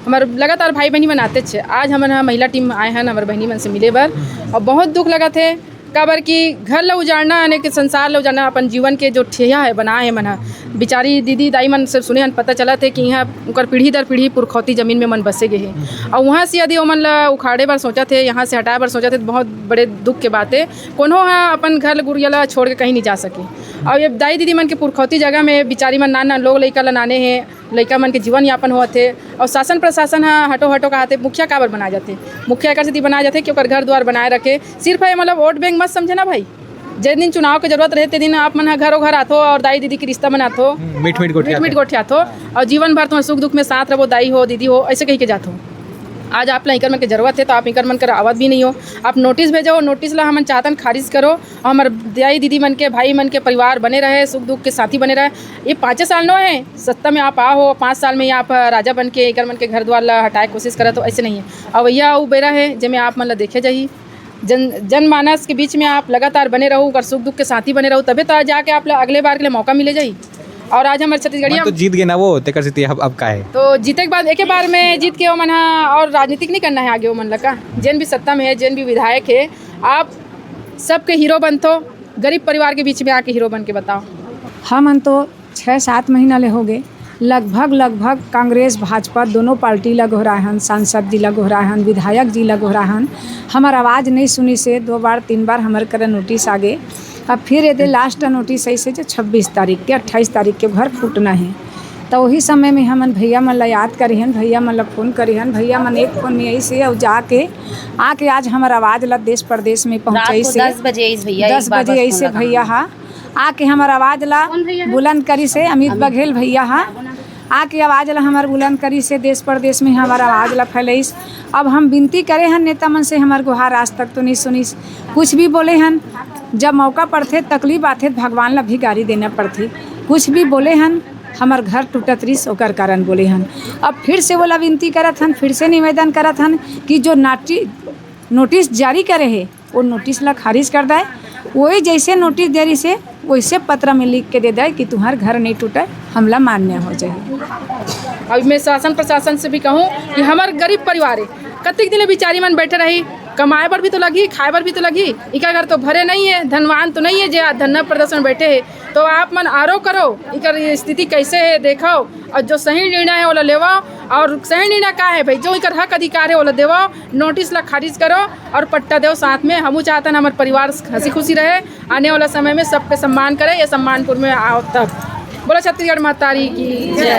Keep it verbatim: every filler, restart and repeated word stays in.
हमर लगातार भाई बहिनी मन आतेच हे। आज हमन ह महिला टीम आए हन हमर बहिनी मन से मिले बर, अउ बहुत दुख लगत हे, काबर कि घर ल उजाड़ना, यानी कि संसार ल उजाड़ना, अपन जीवन के जो ठेहा हे बनाए हे मन ह। बिचारी दीदी दाई मन से सुने हन, पता चलत हे कि इहाँ उकर पीढ़ी दर पीढ़ी पुरखौती जमीन में मन बसे गे हे, अउ उहाँ से यदि ओमन ल उखाड़े बर सोचत हे, यहाँ से हटाए बर सोचत हे, त बहुत बड़े दुख के बात हे। कोनो ह अपन घर गुरिया ल छोड़ के कहीं नहीं जा सके। अउ ये दाई दीदी मन के पुरखौती जगह में बिचारी मन नान नान लोग लइका ल नाने हे, लइका मन के जीवन यापन होवत हे, अउ शासन प्रशासन ह हटो हटो कहत हे। मुखिया काबर बनाए जाथे? मुखिया एकर सेती बनाए जाथे कि ओकर घर दुआर बनाए रखे। सिर्फ ये मतलब वोट बैंक मत समझे ना भाई। जे दिन चुनाव के जरूरत रहे, ते दिन आप मन ह घरों घर आथो अउ दाई दीदी के रिश्ता बनाथो, हम्म, मीठ मीठ गोठियाथो। मीठ मीठ गोठियाथो, अउ जीवन भर तुम्हर सुख दुख में साथ रहो, दाई हो, दीदी हो, ऐसे कही के जाथो। आज आप ला इकर मन के जरूरत हे, तो आप इकर मन कर आवत भी नहीं हो। आप नोटिस भेजो, नोटिस ला हमन चाहतन खारिज करो, अउ हमर दाई दीदी मन के, भाई मन के परिवार बने रहे, सुख दुख के साथी बने रहे। ये पाँचे साल नो हे, सत्ता में आप आ हो, पाँच साल में आप राजा बन के इकर मन के घर दुआर ला हटाए के कोशिश करत हो, ऐसे नहीं है। अब भैया, वो बेरा है जेमे आप मन ला देखे जाही, जन जनमानस के बीच में आप लगातार बने रहू, ओकर सुख दुख के साथी बने रहू, तबे तो जाके आप ला अगले बार के लिए मौका मिले जाही। और आज हमर छत्तीसगढ़िया मन तो जीत गए ना वो, तेकर सेती अब, अब का है? तो जीते के बाद एके बार में जीत के ओमन हा और राजनीतिक नहीं करना है आगे ओमन ला का? जेन भी सत्ता में है, जेन भी विधायक है, आप सबके हीरो बनथो, गरीब परिवार के बीच में आके हीरो बन के बताओ। हमन तो छः सात महीना ले हो गए, लगभग, लगभग कांग्रेस, भाजपा दोनों पार्टी ला गोहराए हन, सांसद जी ला गोहराए हन, विधायक जी ला गोहराए हन, हमर आवाज़ नहीं सुनिस हे। दो बार, तीन बार हमर करा नोटिस आ गे। अब फिर एदे लास्ट नोटिस आइस हे जो छब्बीस तारीख के, अट्ठाईस तारीख के घर फूटना है। तो वही समय में हमन भैया मन ला याद करे हन, भैया मन ला फोन करे हन, भैया मन एक फोन में आइस हे, अउ जाके, आके आज हमर आवाज़ ला देश परदेश में रात को पहुँचाइस हे। दस बजे आइस भैया, दस एक बार बजे बस आइस हे फोन लगा। भैया हा, आके हमर आवाज़ ला कौन भैया है? बुलंद करिस हे अमित अमित। बघेल भैया हा। आके आवाज़ ला हमर बुलंद करिस हे, देश परदेश में हमर आवाज़ ला फैलाइस। अब हम विनती करे हन नेता मन से, हमर गुहार आज तक तो नहीं सुनिस। कुछ भी बोले हन, जब मौका पड़थे, तकलीफ आथे, त भगवान ला भी गारी देना पड़थे। कुछ भी बोले हन, हमर घर टूटत रिस, ओकर कारण बोले हन। अब फिर से ओला विनती करत हन, फिर से निवेदन करत हन कि जो नाटी-, नोटिस जारी करे हे, वो नोटिस ला खारिज कर दे। वही जैसे नोटिस दे रिस हे, वैसे पत्र में लिख के दे दे कि तुम्हार घर नहीं टूटे, हमला मान्य हो जाए। अब मैं शासन प्रशासन से भी कहूँ कि हमर गरीब परिवार है, कतिक दिन बिचारी मन बैठे रही, कमाए बर भी तो लगही, खाए बर भी तो लगही। इका घर तो भरे नहीं है, धनवान तो नहीं है जे आज धरना प्रदर्शन बैठे है। तो आप मन आरो करो, इकर स्थिति कैसे है देखो, और जो सही निर्णय है ओला लेवो, और सही निर्णय का है भाई, जो इकर हक अधिकार है ओला देवो, नोटिस ला खारिज करो और पट्टा देवो। साथ में हमू चाहतन हमर परिवार हंसी खुशी रहे, आने वाला समय में सबके सम्मान करे, ये सम्मानपुर में आओ तब। बोलो छत्तीसगढ़ महतारी की जय।